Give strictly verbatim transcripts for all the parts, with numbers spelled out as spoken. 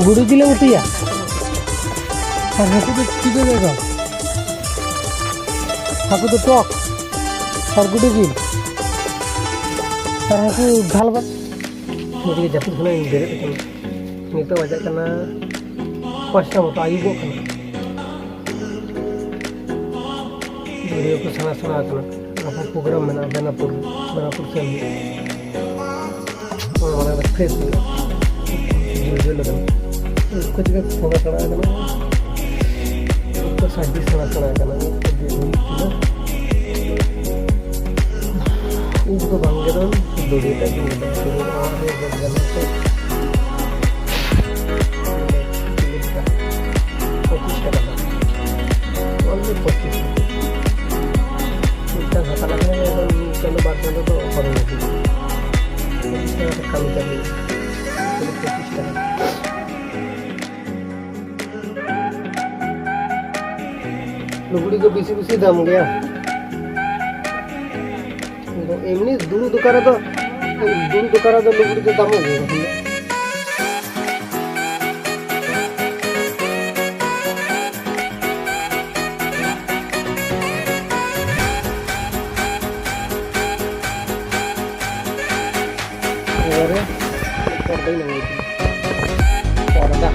ᱜᱩᱰᱩ ᱡᱤᱞᱮᱢ ᱩᱛᱩᱭᱟ? ᱟᱨ ᱦᱟᱹᱠᱩ ᱫᱚ ᱪᱤᱠᱟᱹ ᱞᱮᱠᱟ? ᱦᱟᱹᱠᱩ ᱫᱚ ᱴᱚᱠ ᱟᱨ ᱜᱩᱰᱩ ᱡᱤᱞ ᱟᱨ ᱦᱟᱹᱠᱩ ᱡᱷᱟᱞ ᱵᱟᱫ᱾ ᱱᱤᱛ ᱜᱮ ᱡᱟᱹᱯᱤᱫ ᱠᱷᱚᱱᱟᱜ ᱤᱧ ᱵᱮᱨᱮᱫ ᱟᱠᱟᱱᱟ᱾ ᱱᱤᱛᱚᱜ ᱵᱟᱡᱟᱜ ᱠᱟᱱᱟ ᱯᱟᱸᱪᱴᱟ ᱢᱚᱛᱚ, ᱟᱹᱭᱩᱵᱚᱜ ᱠᱟᱱᱟ᱾ ᱵᱷᱤᱰᱤᱭᱳ ᱠᱚ ᱥᱮᱬᱟ ᱥᱮᱬᱟ ᱟᱠᱟᱱᱟ᱾ ᱜᱟᱯᱟ ᱯᱨᱳᱜᱨᱟᱢ ᱢᱮᱱᱟᱜᱼᱟ ᱵᱮᱱᱟᱯᱩᱨ, ᱵᱮᱱᱟᱯᱩᱨ ᱥᱮᱱ ᱦᱩᱭᱩᱜᱼᱟ᱾ ᱚᱱᱟ ᱢᱟᱲᱟᱝ ᱨᱮ ᱯᱷᱨᱮᱥ ᱦᱩᱭᱩᱜᱼᱟ᱾ ᱡᱤᱞ ᱡᱤᱞ ᱞᱟᱜᱟᱱ᱾ ᱩᱵ ᱠᱚ ᱪᱤᱠᱟᱹ ᱥᱮᱬᱟ ᱥᱮᱬᱟ ᱟᱠᱟᱱᱟ? ᱩᱵ ᱠᱚ ᱥᱟᱹᱨᱫᱤ ᱥᱮᱬᱟ ᱥᱮᱬᱟ ᱟᱠᱟᱱᱟ᱾ ᱩᱵ ᱠᱚ ᱜᱮᱫ ᱦᱩᱭᱩᱜ ᱠᱟᱱᱟ᱾ ᱩᱵ ᱫᱚ ᱵᱟᱝ ᱜᱮᱫᱚᱜ, ᱫᱩᱲᱤ ᱴᱟᱜ ᱜᱮ ᱜᱮᱫᱚᱜ᱾ ᱫᱩᱲᱤ ᱫᱚ ᱚᱲᱟᱜ ᱨᱮ ᱜᱮᱫ ᱜᱟᱱᱚᱜ ᱛᱮ᱾ ᱯᱚᱸᱪᱤᱥ ᱴᱟᱠᱟ ᱫᱟᱢ᱾ Only ᱯᱚᱸᱪᱤᱥ ᱴᱟᱠᱟ᱾ ᱢᱤᱫᱴᱟᱝ ᱦᱟᱛᱟᱣ ᱞᱮᱠᱷᱟᱱ ᱜᱮ ᱮᱠᱫᱚᱢ ᱢᱤᱫ ᱪᱟᱸᱫᱚ ᱵᱟᱨ ᱪᱟᱸᱫᱚ ᱫᱚ ᱚᱠᱟ ᱨᱮ ᱦᱚᱸ ᱵᱟᱝ ᱦᱩᱭᱩᱜᱼᱟ᱾ ᱯᱚᱸᱪᱤᱥ ᱴᱟᱠᱟ ᱛᱮ ᱠᱟᱹᱢᱤ ᱪᱟᱹᱞᱩᱭᱟ᱾ ᱠᱷᱟᱹᱞᱤ ᱯᱚᱸᱪᱤᱥ ᱴᱟᱠᱟ᱾ ᱞᱩᱜᱽᱲᱤ ᱠᱚ ᱵᱮᱥᱤ ᱵᱮᱥᱤ ᱫᱟᱢ ᱜᱮᱭᱟ᱾ ᱟᱫᱚ ᱮᱢᱱᱤ ᱫᱩᱲᱩᱵ ᱫᱚᱠᱟᱱ ᱨᱮᱫᱚ, ᱫᱩᱲᱩᱵ ᱫᱚᱠᱟᱱ ᱨᱮᱫᱚ ᱞᱩᱜᱽᱲᱤ ᱫᱚ ᱫᱟᱢᱚᱜ ᱜᱮᱭᱟ ᱵᱟᱠᱷᱟᱱ ᱫᱚ᱾ ᱮᱵᱟᱨᱮ ᱯᱚᱨᱫᱟᱧ ᱟᱹᱜᱩᱭ ᱛᱤᱧᱟ᱾ ᱯᱚᱨᱫᱟ᱾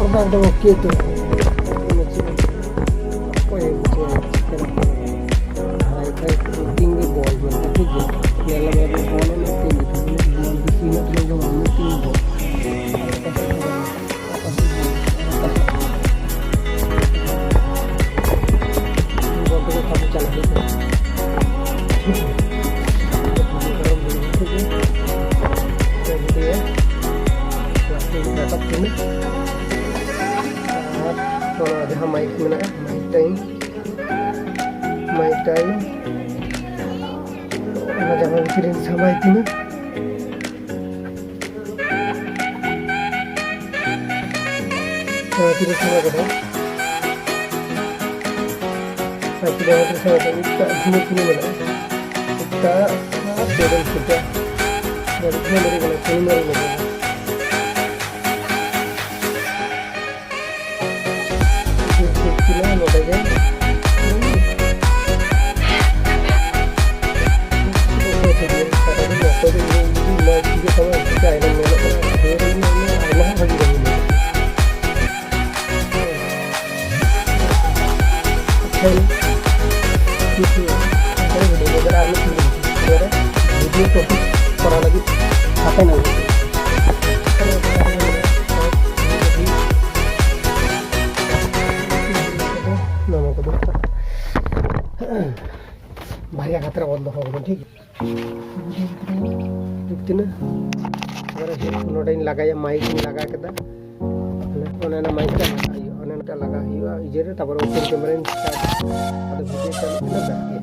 ᱚᱱᱟ ᱫᱚ ᱠᱮ ᱛᱚ᱾ ᱚᱠᱚᱭ ᱮ ᱵᱩᱡᱷᱟᱹᱣᱟ? ᱦᱟᱭ ᱯᱷᱟᱭ ᱛᱤᱱ ᱜᱮ ᱵᱚᱞ ᱢᱮᱱᱟᱜᱼᱟ, ᱴᱷᱤᱠ ᱜᱮᱭᱟ᱾ ᱧᱮᱞ ᱢᱮ, ᱵᱚᱞ ᱮᱱᱮᱡ ᱛᱤᱱ ᱜᱮ, ᱵᱚᱞ ᱵᱮᱥᱤ ᱦᱮᱱᱟᱜ ᱛᱟᱵᱚᱱᱟ, ᱵᱟᱝ ᱢᱤᱫ ᱴᱤᱢ ᱵᱚᱞ᱾ ᱵᱚᱞ ᱛᱮᱜᱮ ᱠᱟᱹᱢᱤ ᱪᱟᱞᱟᱜ ᱦᱩᱭᱩᱜ ᱠᱟᱱᱟ᱾ ᱴᱷᱤᱠ ᱜᱮᱭᱟ᱾ ᱨᱟᱠᱟᱵ ᱛᱤᱧᱟᱹ᱾ ᱟᱨ ᱱᱚᱣᱟ ᱡᱟᱦᱟᱸ ᱢᱟᱭᱤᱠ ᱢᱮᱱᱟᱜᱼᱟ, ᱢᱟᱭᱤᱠ ᱴᱟᱭᱤᱢ, ᱢᱟᱭᱤᱠ ᱴᱟᱭᱤᱢ, ᱚᱱᱟ ᱡᱟᱦᱟᱸ ᱵᱷᱤᱛᱨᱤ ᱨᱤᱧ ᱥᱟᱢᱵᱟᱭ ᱛᱤᱧᱟᱹ᱾ ᱱᱚᱣᱟ ᱛᱤᱱᱟᱹᱜ ᱥᱟᱢᱵᱟᱭ ᱠᱟᱫᱟ᱾ ᱟᱨ ᱛᱤᱱᱟᱹᱜ ᱦᱚᱲ ᱠᱚ ᱥᱟᱢᱵᱟᱭ ᱠᱟᱫᱟ, ᱢᱤᱫᱴᱟᱝ ᱫᱷᱤᱱᱟᱹ ᱠᱩᱱᱤ ᱢᱮᱱᱟᱜᱼᱟ᱾ ᱢᱤᱫᱴᱟᱝ ᱟᱨ ᱯᱮ ᱫᱚᱞ ᱯᱷᱩᱴᱟ᱾ ᱢᱟᱹᱨᱤᱪ ᱦᱚᱸ ᱢᱟᱹᱨᱤᱪ ᱢᱮᱱᱟᱜᱼᱟ, ᱠᱩᱱᱤ ᱢᱟᱹᱨᱤᱪ ᱢᱮᱱᱟᱜᱼᱟ᱾ ᱴᱷᱤᱠ ᱠᱟᱱᱟ, ᱱᱚᱰᱮ ᱜᱮ᱾ ᱚᱠᱚᱭ ᱫᱚ ᱤᱧ ᱡᱩᱫᱤ ᱢᱚᱡᱽ ᱜᱮ ᱛᱟᱢᱟ, ᱪᱤᱠᱟᱹ ᱟᱭᱱᱚᱢ ᱧᱮᱞᱚᱜ ᱠᱟᱱᱟ, ᱰᱷᱮᱨ ᱤᱧ ᱧᱮᱞ ᱧᱚᱜ, ᱟᱭᱢᱟ ᱦᱚᱸ ᱵᱷᱟᱹᱜᱤ ᱵᱟᱹᱧ ᱧᱮᱞᱚᱜ ᱠᱟᱱᱟ᱾ ᱟᱪᱪᱷᱟ, ᱴᱷᱤᱠ ᱜᱮᱭᱟ᱾ ᱚᱱᱠᱟ ᱜᱮ ᱵᱷᱤᱰᱤᱭᱳ ᱠᱚ ᱟᱨ ᱢᱤᱫ ᱴᱷᱮᱱ ᱵᱷᱤᱰᱤᱭᱳ ᱠᱚ ᱠᱚᱨᱟᱣ ᱞᱟᱹᱜᱤᱫ ᱦᱟᱯᱮ ᱱᱟᱜ᱾ ᱱᱚᱣᱟ ᱠᱚᱫᱚ ᱵᱟᱨᱭᱟ ᱠᱟᱛᱮ ᱵᱚᱱ ᱫᱚᱦᱚ ᱠᱟᱫᱟ, ᱴᱷᱤᱠ ᱜᱮᱭᱟ᱾ ᱴᱷᱤᱠ ᱛᱤᱱᱟᱹᱜ? ᱮᱵᱟᱨᱮ ᱱᱚᱰᱮᱧ ᱞᱟᱜᱟᱭᱟ, ᱢᱟᱭᱤᱠ ᱤᱧ ᱞᱟᱜᱟ ᱠᱮᱫᱟ᱾ ᱚᱱᱮ, ᱚᱱᱮ ᱚᱱᱟ ᱢᱟᱭᱤᱠ ᱴᱟᱜ ᱞᱟᱜᱟ ᱦᱩᱭᱩᱜᱼᱟ, ᱚᱱᱮ ᱚᱱᱟᱴᱟᱜ ᱞᱟᱜᱟ ᱦᱩᱭᱩᱜᱼᱟ ᱤᱭᱟᱹ ᱨᱮ, ᱛᱟᱨᱯᱚᱨᱮ ᱳᱯᱮᱱ ᱠᱮᱢᱮᱨᱟᱧ start᱾ ᱟᱫᱚ ᱵᱷᱤᱰᱤᱭᱳ ᱪᱟᱹᱞᱩᱜ ᱠᱟᱱᱟ, ᱵᱮᱥ ᱜᱮ᱾